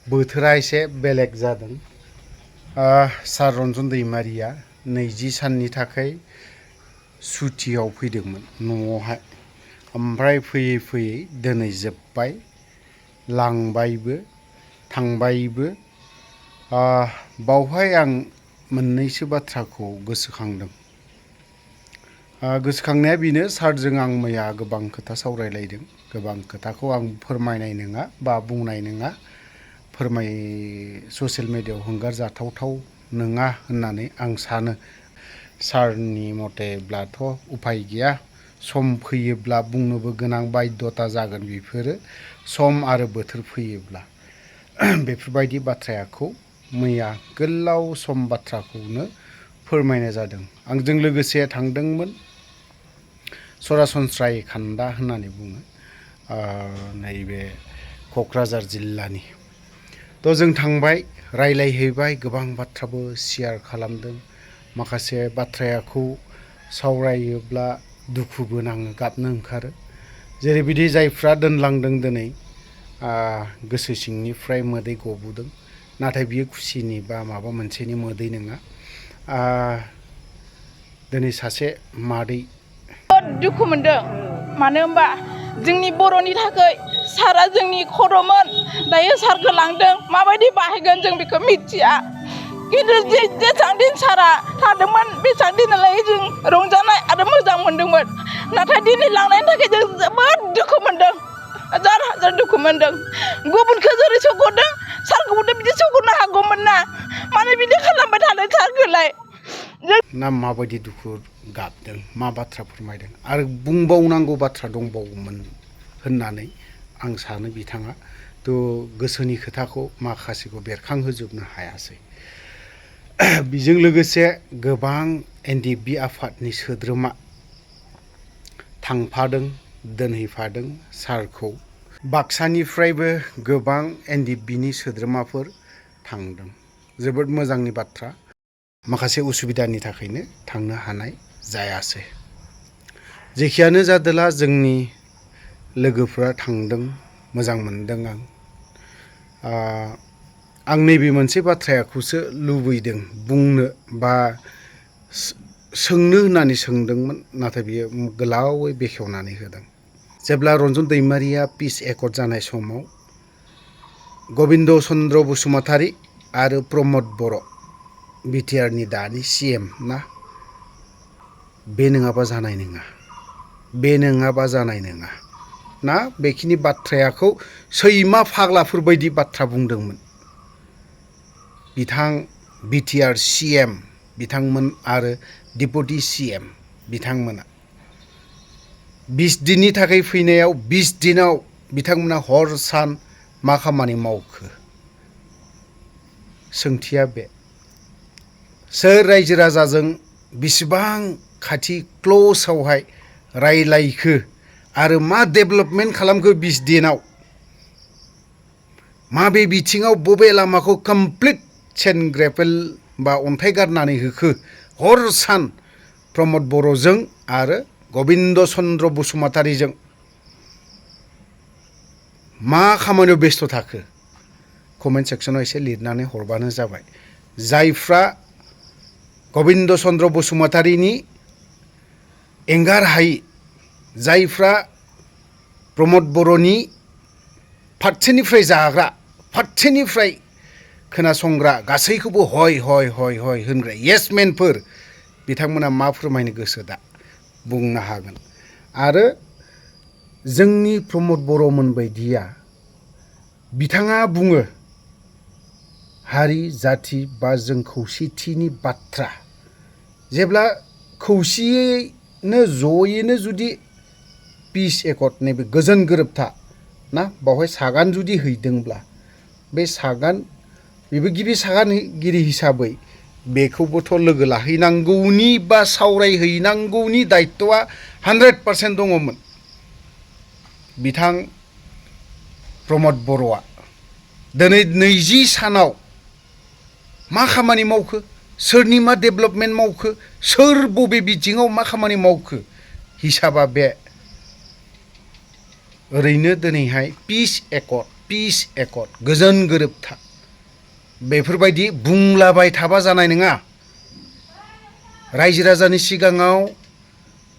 बोथोरा एसे बेलेग जादों। सार रन्जन दैमारिया 20 साननि थाखाय सुटियाव फैदोंमोन न'आवहाय। ओमफ्राय फैयै फैयै दिनै जोब्बाय, लांबायबो थांबायबो। बावहाय आं मोननैसो बाथ्राखौ गोसोखांदों। गोसोखांनाया बेनो, सारजों आं मैया गोबां खोथा सावरायलायदों। गोबां खोथाखौ आं फोरमायनाय नङा बा बुंनाय नङा, ससियेल मिडियायाव हंगार जाथावथाव नङा होननानै आं सानो। सारनि मथेब्लाथ' उफाय गैया, सम फैयोब्ला बुंनोबो गोनां बाध्यता जागोन। बेफोरो सम आरो बोथोर फैयोब्ला बेफोरबायदि बाथ्राखौ मैया गोलाव सम बाथ्राखौनो फोरमायनाय जादों। आंजों लोगोसे थांदोंमोन सरासनस्रायै खान्दा होननानै बुङो, नैबे क'क्राझार जिल्लानि। जों थांबाय, रायलायहैबाय, गोबां बाथ्राबो शेयार खालामदों। माखासे बाथ्राखौ सावरायोब्ला दुखुबो नाङो, गाबनो ओंखारो। जेरैबायदि जायफ्रा दोनलांदों दिनै, गोसो सिंनिफ्राय मोदै गबोदों, नाथाय बियो खुसिनि बा माबा मोनसेनि मोदै नङा। दिनै सासे मादै दुखु मोनदों, मानो होनबा जोंनि बर'नि थाखाय सारा जोंनि खर'मोन। दायो सारखौ लांदों, माबायदि बाहायगोन जों बेखौ मिथिया। खिन्थु जेसां दिन सारा थादोंमोन बेसां दिनालाय जों रंजानाय आरो मोजां मोनदोंमोन। नाथाय दिनै लांनायनि थाखाय जों जोबोद दुखु मोनदों, हाजार हाजार दुखु मोनदों। गुबुनखौ जेरै सौगरदों सारखौबोथ' बिदि सौगरनो हागौमोन ना, मानो बिदि खालामबाय थादों सारखौलाय। ना माबायदि दुखु गाबदों, मा बाथ्रा फोरमायदों, आरो बुंबावनांगौ बाथ्रा दंबावोमोन होननानै आं सानो। बिथाङा गोसोनि खोथाखौ माखासेखौ बेरखांहोजोबनो हायासै। बेजों लोगोसे गोबां NDP आफादनि सोद्रोमा थांफादों, दोनहैफादों सारखौ। बाक्सानिफ्रायबो गोबां NDPनि सोद्रोमाफोर थांदों। जोबोद मोजांनि बाथ्रा। माखासे उसुबिदानि थाखायनो थांनो हानाय जायासै। जेखियानो जादोला, जोंनि लोगोफ्रा थांदों, मोजां मोनदों आं। आं नैबे मोनसे बाथ्राखौसो लुबैदों बुंनो बा सोंनो होननानै सोंदोंमोन, नाथाय बियो गोलावै बेखेवनानै होदों। जेब्ला रन्जन दैमारिया पिस एकर्ड जानाय समाव गबिन्द चन्द्र बसुमतारी आरो प्रमद बर' बिटिआरनि दानि CM ना, बे नङाबा जानाय नङा, बे नङाबा जानाय नङा ना, बेखिनि बाथ्राखौ सैमा फाग्लाफोर बायदि बाथ्रा बुंदोंमोन बिथां बिटिआर CM बिथांमोन आरो डिपुटि CM बिथांमोना। 20 दिननि थाखाय फैनायाव 20 दिनाव बिथांमोना हर सान मा खामानि मावखो? सोंथिया बे। सोर रायजो राजाजों बिसिबां खाथि क्ल'सआवहाय रायलायखो आरो मा डेभेलपमेन्ट खालामखो 20 दिनाव? माबे बिथिङाव बबे लामाखौ कमप्लिट सेन ग्रेभेल बा अन्थाइ गारनानै होखो हर सान प्रमद बर'जों आरो गबिन्द चन्द्र बसुमतारीजों? मा खामानियाव बेस्थ' थाखो? कमेन्ट सेक्सनाव एसे लिरनानै हरबानो जाबाय। जायफ्रा गबिन्द चन्द्र बसुमतारीनि एंगार हायि, जायफ्रा प्रमद बर'नि फारसेनिफ्राय जाग्रा, फारसेनिफ्राय खोनासंग्रा, गासैखौबो हय हय हय हय होनग्रा येसमेनफोर, बिथांमोना मा फोरमायनो गोसो दा बुंनो हागोन। आरो जोंनि प्रमद बर'मोन बायदिया, बिथाङा बुङो हारि जाथि बा जों खौसेथिनि बाथ्रा। जेब्ला खौसेयैनो जयैनो जुदि पिस एकर्ड, नैबे गोजोन गोरोबथा ना, बावहाय सागान जुदि हैदोंब्ला, बे सागान, बेबो गिबि सागानगिरि हिसाबै बेखौबोथ' लोगो लाहैनांगौनि बा सावरायहैनांगौनि दायित्वआ 100% दङमोन। बिथां प्रमद बर'आ दिनै 20 सानाव मा खामानि मावखो? सोरनि मा डेभेलपमेन्ट मावखो? सोर बबे बिथिङाव मा खामानि मावखो? हिसाबा बे। ओरैनो दिनैहाय पिस एकर्ड पिस एकर्ड गोजोन गोरोबथा बेफोरबायदि बुंलाबाय थाबा जानाय नङा। रायजो राजानि सिगाङाव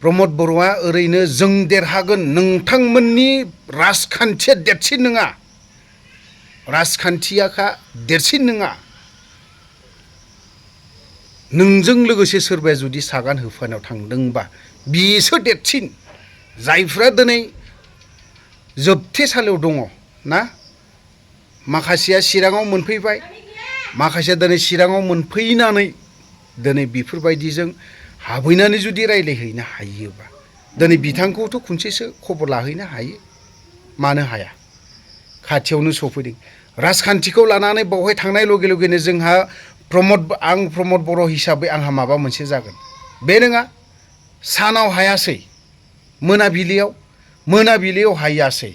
प्रमद बर'आ ओरैनो जों देरहागोन नोंथांमोननि राजखान्थिया देरसिन नङा, राजखान्थियाखा देरसिन नङा, नोंजों लोगोसे सोरबाया जुदि सागान होफानायाव थांदोंबा बिसो देरसिन। जायफ्रा दिनै जोबथेसालियाव दङ ना, माखासेया चिराङाव मोनफैबाय, माखासेया दिनै चिराङाव मोनफैनानै दिनै बेफोरबायदिजों हाबहैनानै जुदि रायज्लायहैनो हायोबा दिनै बिथांखौथ' खनसेसो खबर लाहैनो हायो, मानो हाया? खाथियावनो सफैदों। राजखान्थिखौ लानानै बावहाय थांनाय लगे लगेनो जोंहा आं प्रमद बर' हिसाबै आंहा माबा मोनसे जागोन बे नङा। सानाव हायासै, मोनाबिलियाव हायासै।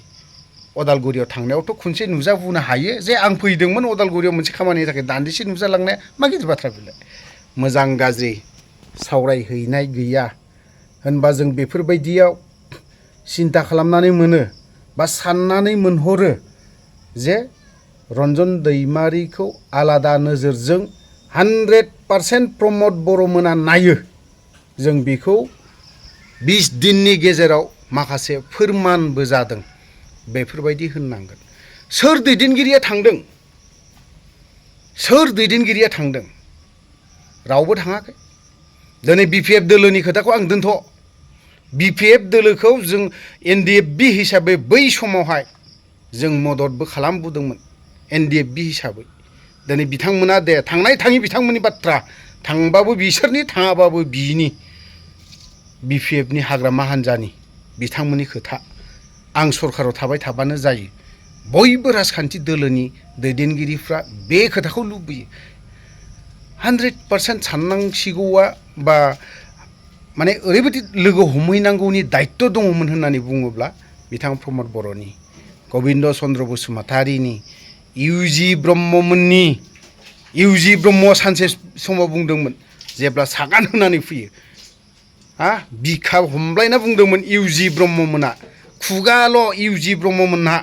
अदालगुरियाव थांनायावथ' खनसे नुजाबोनो हायो जे आं फैदोंमोन अदालगुरियाव मोनसे खामानिनि थाखाय, दान्दिसे नुजालांनाया मा गिदिर बाथ्रा बेलाय। मोजां गाज्रि सावरायहैनाय गैया होनबा जों बेफोरबायदियाव सिन्था खालामनानै मोनो बा साननानै मोनहरो जे रन्जन दैमारिखौ आलादा नोजोरजों 100% प्रमद बर'मोना नायो। जों बेखौ 20 दिननि गेजेराव माखासे फोरमानबो जादों बेफोरबायदि होननांगोन। सोर दैदेनगिरिया थांदों? रावबो थाङाखै। दिनै BPF दोलोनि खोथाखौ आं दोनथ'। BPF दोलोखौ जों NDFB हिसाबै बै समावहाय जों मददबो खालामबोदोंमोन NDFB हिसाबै। दिनै बिथांमोना दे थांनाय थाङि बिथांमोननि बाथ्रा, थांबाबो बिसोरनि थाङाबाबो बिनि BPFनि हाग्रामा हान्जानि बिथांमोननि खोथा। आं सरकाराव थाबाय थाबानो जायो। बयबो राजखान्थि दोलोनि दैदेनगिरिफ्रा बे खोथाखौ लुबैयो। 100% साननांसिगौआ बा माने ओरैबायदि लोगो हमहैनांगौनि दायित्व दङमोन होननानै बुङोब्ला बिथां प्रमद बर'नि, गबिन्द चन्द्र बसुमतारीनि, इउजि ब्रह्मआ सानसे समाव बुंदोंमोन जेब्ला सागान होनानै फैयो, बिखा हमलायना बुंदोंमोन इउजि ब्रह्ममोना, खुगाल' इउजि ब्रह्ममोनहा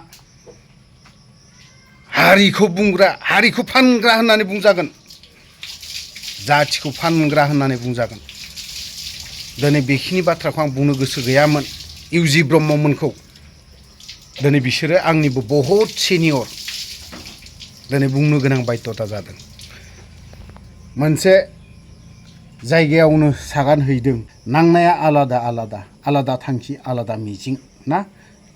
हारिखौ बुंग्रा, हारिखौ फानग्रा होननानै बुंजागोन, जाथिखौ फानग्रा होननानै बुंजागोन। दिनै बेखिनि बाथ्राखौ आं बुंनो गोसो गैयामोन इउजि ब्रह्ममोनखौ। दिनै बिसोरो आंनिबो बहुद सिनियर, दिनै बुंनो गोनां बायध'ता जादों। मोनसे जायगायावनो सागान हैदों, नांनाया आलादा थांखि, आलादा मिजिं ना,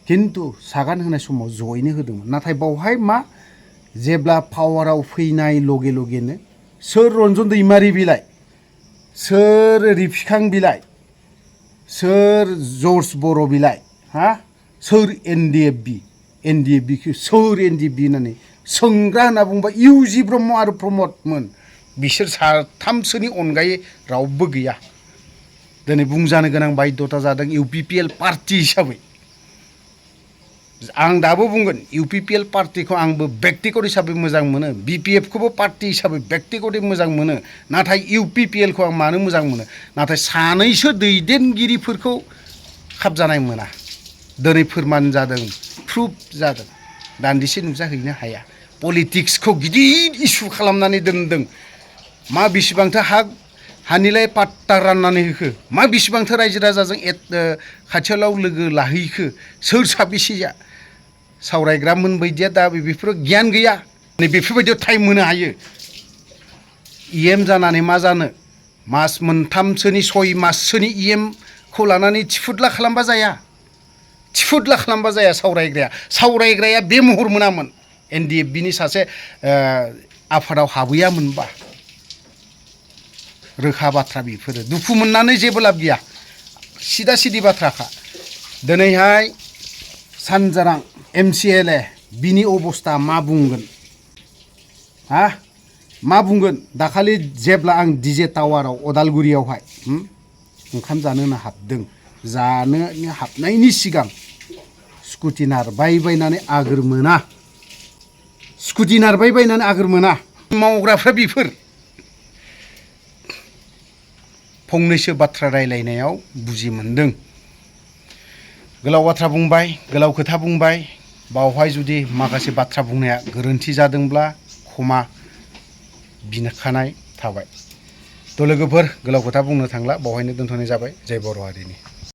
खिन्थु सागान होनाय समाव जयैनो होदोंमोन। नाथाय बावहाय मा, जेब्ला पावाराव फैनाय लगे लगेनो सोर रन्जन दैमारि बिलाय, सोर रिफिखां बिलाय, सोर जर्ज बर' बिलाय, सोर NDFB सोर NDFB होननानै सोंग्रा होनना बुंबा इउजि ब्रह्म आरो प्रमदमोन। बिसोर साथामसोनि अनगायै रावबो गैया। दिनै बुंजानो गोनां बायध'ता जादों UPPL पार्टि हिसाबै। आं दाबो बुंगोन UPPL पार्टिखौ आंबो बेक्तिगत हिसाबै मोजां मोनो, BPFखौबो पार्टि हिसाबै बेक्तिगतै मोजां मोनो। नाथाय UPPLखौ आं मानो मोजां मोनो, नाथाय सानैसो दैदेनगिरिफोरखौ खाबजानाय मोना। दिनै फोरमान जादों, प्रुफ जादों, दान्दिसे नुजाहैनो हाया। पलिटिक्सखौ गिदिर इस्यु खालामनानै दोनदों। मा बेसेबांथो हानिलाय पाट्टा राननानै होखो, मा बेसेबांथो रायजो राजाजों खाथियाव लोगो लाहैखो, सोर साबेसेया सावरायग्रामोन बायदिया दा बेफोरो गियान गैया। बेफोरबायदियाव टाइम होनो हायो। EM जानानै मा जानो, मास मोनथामसोनि 6 माससोनि EMखौ लानानै थिफुदला खालामबा जाया। सावरायग्राया बे महर मोनामोन। NDFBनि सासे आफादाव हाबहैयामोनबा। रोखा बाथ्रा बेफोरो, दुखु मोननानै जेबो लाब गैया, सिदा सिदि बाथ्राखा। दिनैहाय सानजारां MCLA बिनि अबस्था मा बुंगोन, मा बुंगोन? दाखालि जेब्ला आं DJ टावाराव अदालगुरियावहाय ओंखाम जानो हाबदों, जानो हाबनायनि सिगां स्कुटि नारबायबायनानै आगोर मोना, मावग्राफ्रा बेफोर। फंनैसो बाथ्रा रायलायनायाव बुजि मोनदों। गोलाव बाथ्रा बुंबाय, गोलाव खोथा बुंबाय, बावहाय जुदि माखासे बाथ्रा बुंनाया गोरोन्थि जादोंब्ला क्षमा बिखानाय थाबाय। थ' लोगोफोर गोलाव खोथा बुंनो थांला बावहायनो दोनथ'नाय जाबाय। जय बर' हारिनि।